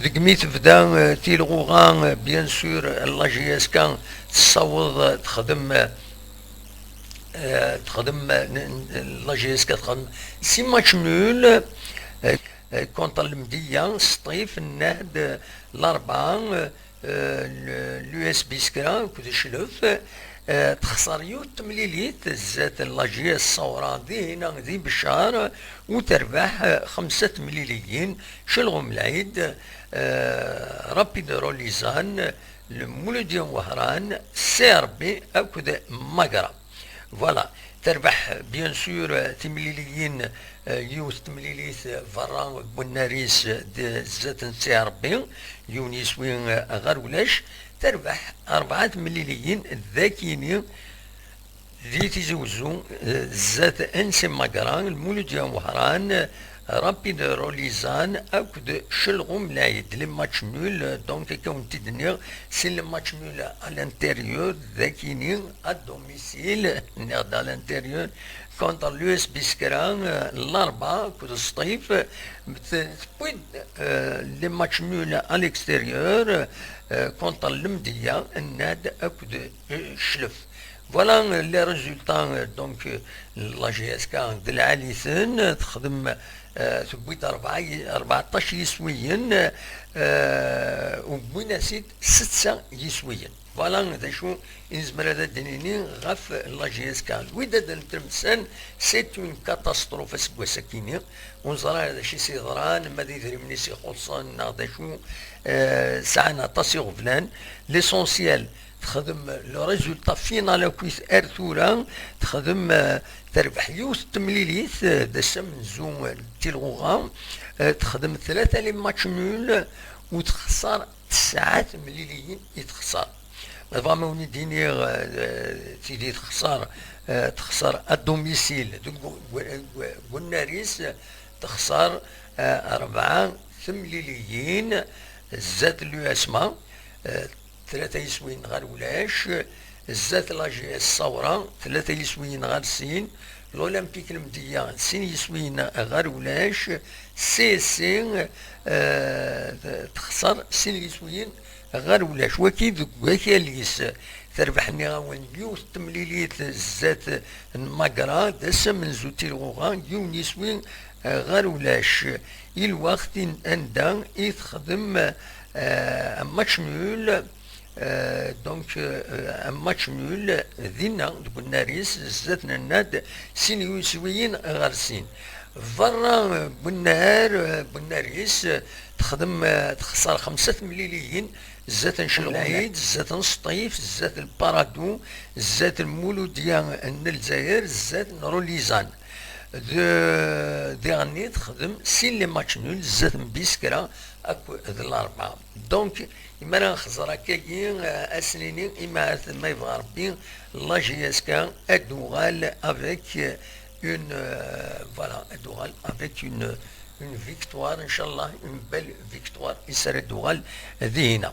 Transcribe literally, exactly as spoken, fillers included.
Deg mi tebda, euh, tilɣuɣa, euh, bien sûr, la J S K tessaweḍ, euh, texdem, euh, texdem, euh, n-, n-, la J S K texdem six matchs nuls, euh, euh, contre Lemdeyya, Sṭif, Nnad, euh, Larbɛa, euh, euh, l-, l'U S Biskra akked Cclef, euh, texṣer yiwet temlilit zdat la J S Ṣawra dihina di Beccar, u terbeḥ, euh, xemsa temliliyin, Celɣum Lɛid, euh, Rapid Rolizan, Lmuludya Wehran, C R B akked Magra. Voilà, terbeḥ, bien sûr, timliliyin, euh, yiwet temlilit, euh, berra n unnar-is, euh, d-, zdat n C R B, yiwen yiswi, euh, ɣer ulac, terbeḥ rebɛa temliliyin d akini di Tizi Wezzu, euh, zdat N C Magra, Lmuludya Wehran, Rapid Rolizan akked Celɣum Lɛid. Les matchs nuls, euh, donc, akka wen-t-id-nniɣ, c'est les matchs nuls à l'intérieur, d akini, à domicile, nniɣ-d à l'intérieur, contre l'U S Biskra, euh, Larbɛa akked Sṭif, euh, tewwi-d, euh, les matchs nuls à l'extérieur, euh, contre Lemdeyya, Nnad akked, euh, Cclef. Voilà, euh, les résultats, euh, donc, euh, la J S K d lɛali-ten, euh, texdem, euh, tewwi-d rebɛa, rbeɛṭac yiswiyen, euh, u wwin-as-id setta yiswiyen. Voilà d acu i nezmer ad d-nini ɣef la J S K. Wid ad d-nettemsen, c'est une catastrophe aseggas-akini. Ur neẓri ara d acu i s-yeḍran, ma d idrimen i s-ixuṣṣen neɣ d acu, euh, sɛan aṭas iɣeblan. L'essentiel, texdem le résultat final akkit ar tura, texdem, euh, terbeḥ yiwet temlilit, euh, d ass amenzu, euh, n tilɣuɣa, euh, texdem tlata les matchs nuls, u texṣer tesɛa temliliyin i texṣer. Dɣa ma wen-d-iniɣ, euh, tidi texṣer, euh, texṣer à domicile deg u-, u-, u-, unnar-is, texṣer, euh, rebɛa temliliyin zdat l'U S M A, euh, tlata yiswiyen ɣer ulac, zdat la J S Ṣawra, tlata yiswiyen ɣer sin, l'Olympique Lemdeyya, sin yiswiyen ɣer ulac, C S C, euh, texṣer sin yiswiyen ɣer ulac. Waki deg wakal-is, terbeḥ, nniɣ-awen, yiwet temlilit zdat n Magra, d ass amenzu n tilɣuɣa, yiwen yiswi, euh, ɣer ulac. I lweqt in-, anda i texdem, euh, un match nul, euh, donc, euh, un match nul, dinna, deg unnar-is, zdat n Nnad, sin yiswiyen ɣer sin. Berra, euh, n unnar, euh, n unnar-is, euh, texdem, euh, texṣer xemsa temliliyin, zdat n Celɣum Lɛid, zdat n Sṭif, zdat n Lparadu, zdat n Lmuludya n Lezzayer, zdat n Rolizan. D-, diɣenni texdem sin les matchs nuls zdat n Biskra akked Larbɛa. Donc, imi ara nxeẓẓer akkagi, euh, ad s-nini, imi ahat ma yebɣa Rebbi, la J S K ad d-tuɣal avec, euh, une, euh, voilà, ad d-tuɣal avec une, une victoire, inchallah, une belle victoire, i s ara d-tuɣal dihina.